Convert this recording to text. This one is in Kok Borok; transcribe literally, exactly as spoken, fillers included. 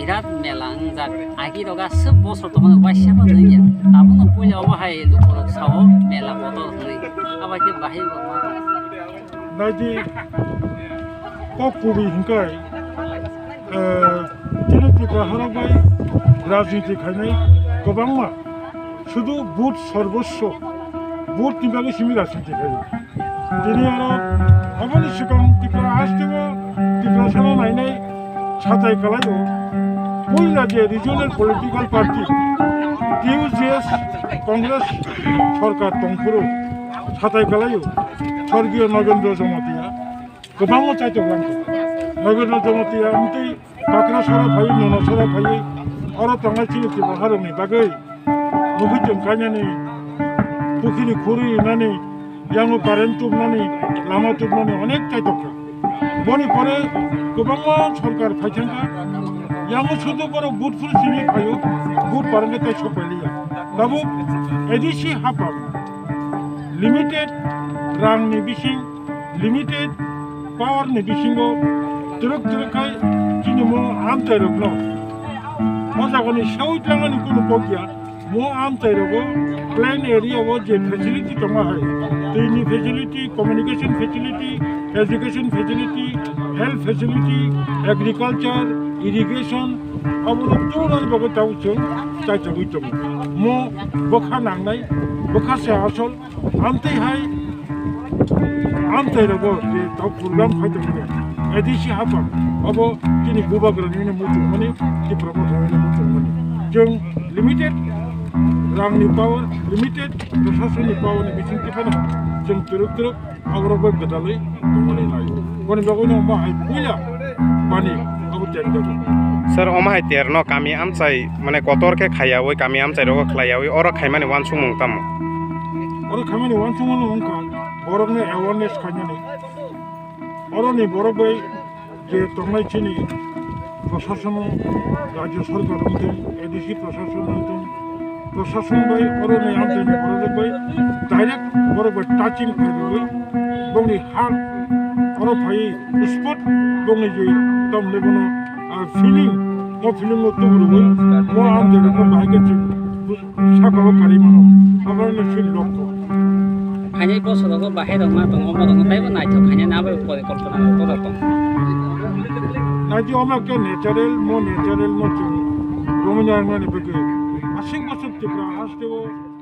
Birat mela wngjak, agi roga swk bosor tongmani waisa ma nungya. Tabukno puila omo hai lukurok sao mela kotor hwnwi. Abo khe bahai bo ma. Naidi kok kubui hwnkhai, eh, chini Tripura harok bai rajniti khainai kwbangma, sudu vote sorboswo, vote ni bagwi simi rajniti khaio. Tini oro aboni swkang Tripura hasteo Tiprasano nainai satai kalaio. Puila je regional political party T U J S Congress sorkar tongphuru satai kalaio Sorgiyo Nogendra Jamatia. Kwbangma chaitok langkha. Nogendra Jamatia amtwi Kakrasora phaiwi, Nonasora phaiwi, oro tongnai chini Tripura harokni bagwi muikwthwng kainani, pukhiri khuri rinani, yango current tubnani, lama tubnani onek chaitok kha. Boni pore kwbangma sorkar phai thangkha. Yango sudu borok vote phuru simi phaio, vote barangkhe tei sokpailiya. Tabuk A D C hapang limited rangni bising, limited power ni bisingo twrwk twrwk khai chini mo amchairokno o jagani sewi tlangmani kunu kok ya. Mo amchairogo plain area o je facility tongo hai, twini facility, communication facility, education facility, health facility, agriculture, irrigation, obono tubunani bagwi tabuk chwng chaichagwi tongo. Mo bwkha nangnai, bwkha se asol. Amtwi hai, amtwi rogo je tok program khai tongmani, A D C hapang, abo chini bubagrani hwnwi muchungmani, Tipra Motha hwnwi muchungmani. Chwng limited rangni power, limited prasasonni power ni bising tiphano chwng twrwk twrwk aborok bai gwdalwi tongmani nai. Boni bagwino omo hai puila bani abo tengjago. Sir, omo hai terno kami amchai, mane, kotor khe khaiyawi, kami amchai rogo khlaiyawi, oro khaimani wansukmung tamo? Oro khaimani wansukmung wngkha borokno awareness khainani. Oroni borok bai je tongnai chini prasasano, rajya sorkar wngthung, A D C prasasano wngthung, prasasano bai oroni amchaini borok bai direct borok bai touching khlaiwi bongni ha oro phai spot bongni je tamni bono, ah, feeling, mo feeling no tubu rwi mo amchaini no bahai khe chwng saka o kari mano, abo no chini lok to. Khainai bosorogo bahai rok ma tongo, omo rok no taibo naithok khainani abo porikolpona rok boda tong. Naidi omo khe natural, mo natural mo chwng romwi nang nani bagwi aswk bosor Tripura haste o.